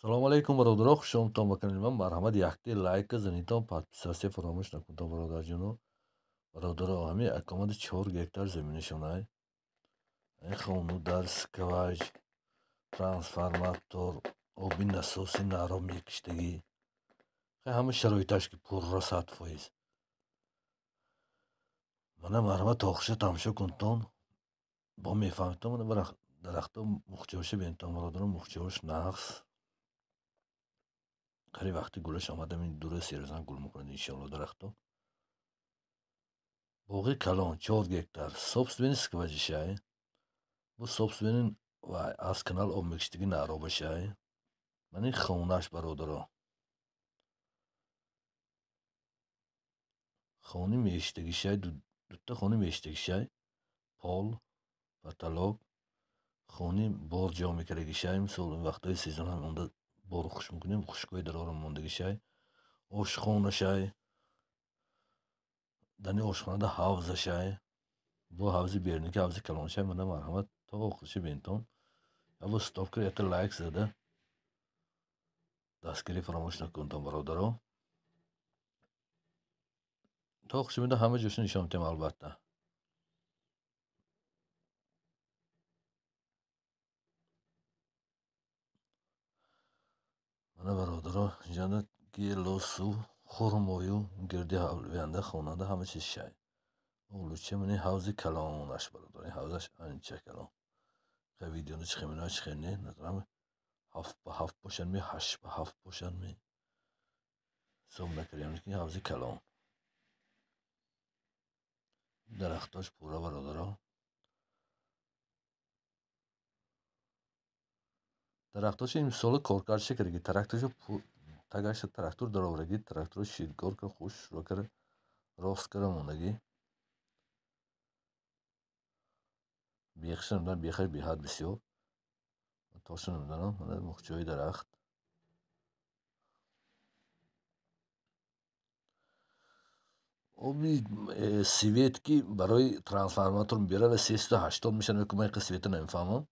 Салому алейкум, бародаро, хуш омадтон ба канали ман. Марҳамат, якте лайка занитон, подписаться фаромӯш накунтон, бародарҷоно. Бародаро, ҳамин акомади 4 гектар заминашонай. Хону дар скваж, трансформатор, оби насоси наро мекиштагӣ. Ҳама шароиташ ки пурра 100%. Мана марҳамат, то тамошо кунтон, бо мефаҳмитон. Мана дарахто мухчаоша бинтон, бародаро, мухчаош нағз. Қариб вақти гулаш омада, ин дура серӯзан гул мекунад, иншоалло, дарахто. Боғи калон, 4 гектар, собственный скважишай. Бу собственный ва аз канал об мекиштагӣ наробашай. Мана ин хонаш, бародаро. Хони меиштагишай, дута хони меиштагишай, пол, потолок, хони бор ҷо мекардагишай, мисол вақтҳои сезон ҳам онда бор хуш мекунем, хушкои дарора мондагишай, ошхонашай, дани ошхонада ҳавзашай, бо ҳавзи беруники ҳавзи калоншай. Мана марҳамат, то охирша бинтон. Ябо стоп кар, якта лайк зада дастгирӣ фаромӯш накунтон, бародаро. То охирша бинтон, ҳама ҷоша нишон медиҳем, албатта. Мана бародаро, инҷанда гелосу, хурмою, гирди ҳавлиянда, хонанда ҳама чиз шай. Олуча мани ҳавзи калонаш, бародаро, ин ҳавзаш анча калон. Хай видеоно чӣ хел мена, чӣ хел не, назарам 7 ба 7 бошад ми, 8 ба 7 бошад ми. Ҳисоб накардем, ки ҳавзи калон. Дарахтош пурра, бародаро. Дарахтош имсола коркардша кардаги, тракторшо тагаша трактор даровардаги, тракторо шидгор кар, хушро кар, рост кара мондагӣ. Бехша намедонам, бехаш беҳад бисёр. Тоша намедонам, мана мухчаҳои дарахт. Оби свет ки барои трансформатор мебиёрад ва 380 мешавад, ман инқадр света намефаҳмам.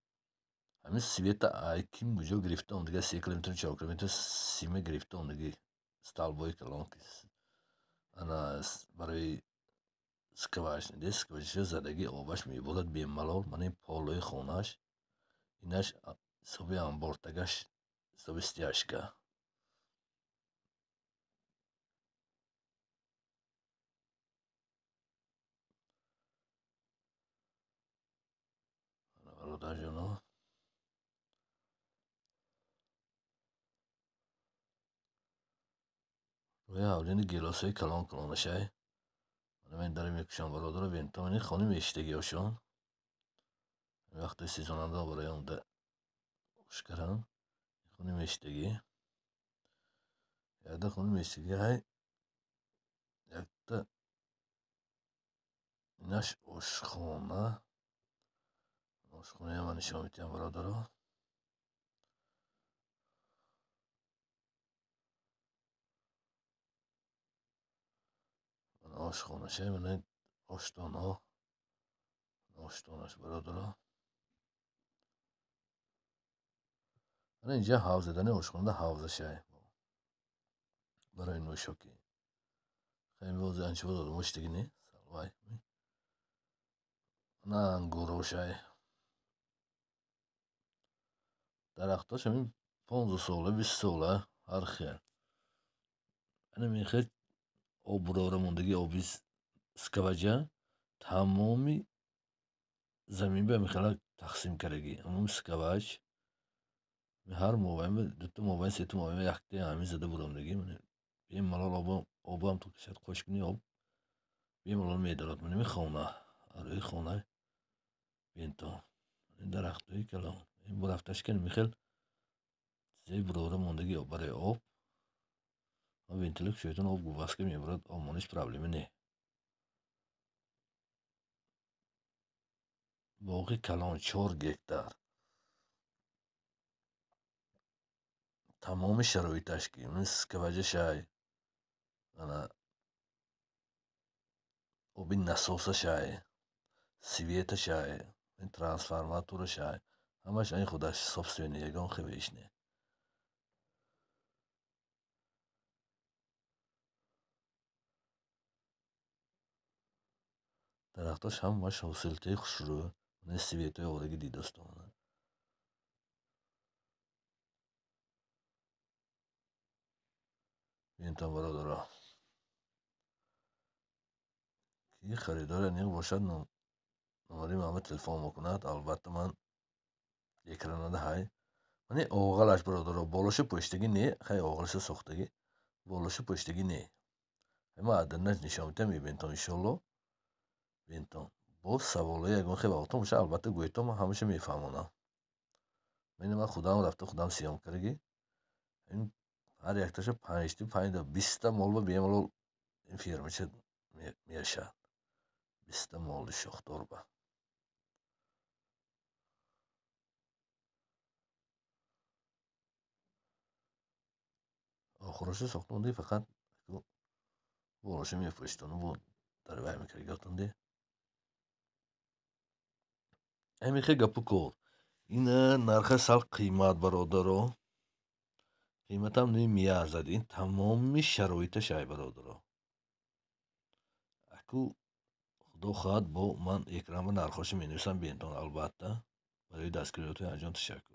Ҳамин света ай ким куҷо гирифта он дига 3 километр, 4 километр сима гирифта он диги столбои калон ки ана барои скважина, скважина задаги обаш меборад бемалол. Мана ин полои хонаш, инаш ҳисоби амбортагаш, ҳисоби стяжка. Бародарҷоно, рӯи ҳавлини гелосҳои калон калонашай. Мана ман дара мекушам, бародаро, бинтон, ин хони меиштагиҳошон. Вақти сезонанда барои онда хуш карам. Хони меиштагӣ. Якта хони меиштагӣ ҳай, якта инаш ошхона. Ошхонаям ман нишон медиҳам, бародаро. Ошхонашай, мана оштона, оштонаш, бародаро. Мана инҷа ҳавза, дани ошхонада ҳавзашай барои нӯшокӣ. Хай боз анча боз одамош диги не, салвай. Мана ангурошай. Дарахтош ҳамин 15 сола, 20 сола ҳар хел. Ана мехел об бурора мондагӣ, оби скважа тамоми замин ба мехела тақсим кардагӣ. Ҳамон скваж ҳар мобайн, дута мобайн, сета мобайн якта ҳамин зада буромдагӣ. Бемалол обам то кашад қош кунӣ, об бемалол медорад. Мана ин хона, рӯи хона бинтон. Ин дарахтҳои калон. Ин бурафташ ки мехел чизаи бурора мондагӣ барои об. Вентилятор кушоятон, об губаска мебарад, обмониш проблема не. Боғи калон, 4 гектар. Тамоми шароиташ ки скважашай, ана оби насосашай, светашай, трансформаторашай, ҳамаш айн худаш собственный, ягон хел иш не. Дарахтош ҳамаш ҳосилтаи хушрӯ. Светои овардаги дидастон. Бинтон, бародаро. Ки харидори аниқ бошад, номари ман телефон мекунад. Албатта, ман экранада ҳай. Мани оғалаш, бародаро, болоша пӯштагӣ не, хай оғалаша сохтагӣ, болоша пӯштагӣ не. Ман аддинаш нишон медиҳам, мебинтон, иншолло. Бинтон. Боз саволҳои ягон хел вақтон боша, албатта, гӯйтон, ман ҳамаша мефаҳмонам. Ман худам рафта, худам съёмка кардагӣ. Ҳар якташа панҷти панҷ 20-та молба бемалол ин фермача мешавад. 20-та моли шохдорба. Охироша сохта фақат болоша мепӯшитону бо дар вай мекардагиотонде. Ҳамин хел гапу кор. Ин нарха сал қимат, бародаро. Қиматам намеарзад. Ин тамоми шароиташ ай, бародаро. Аку худо хоҳад, бо ман экранба нархҳоша менависам, бинтон, албатта. Барои дастгириётон анҷом ташаккур.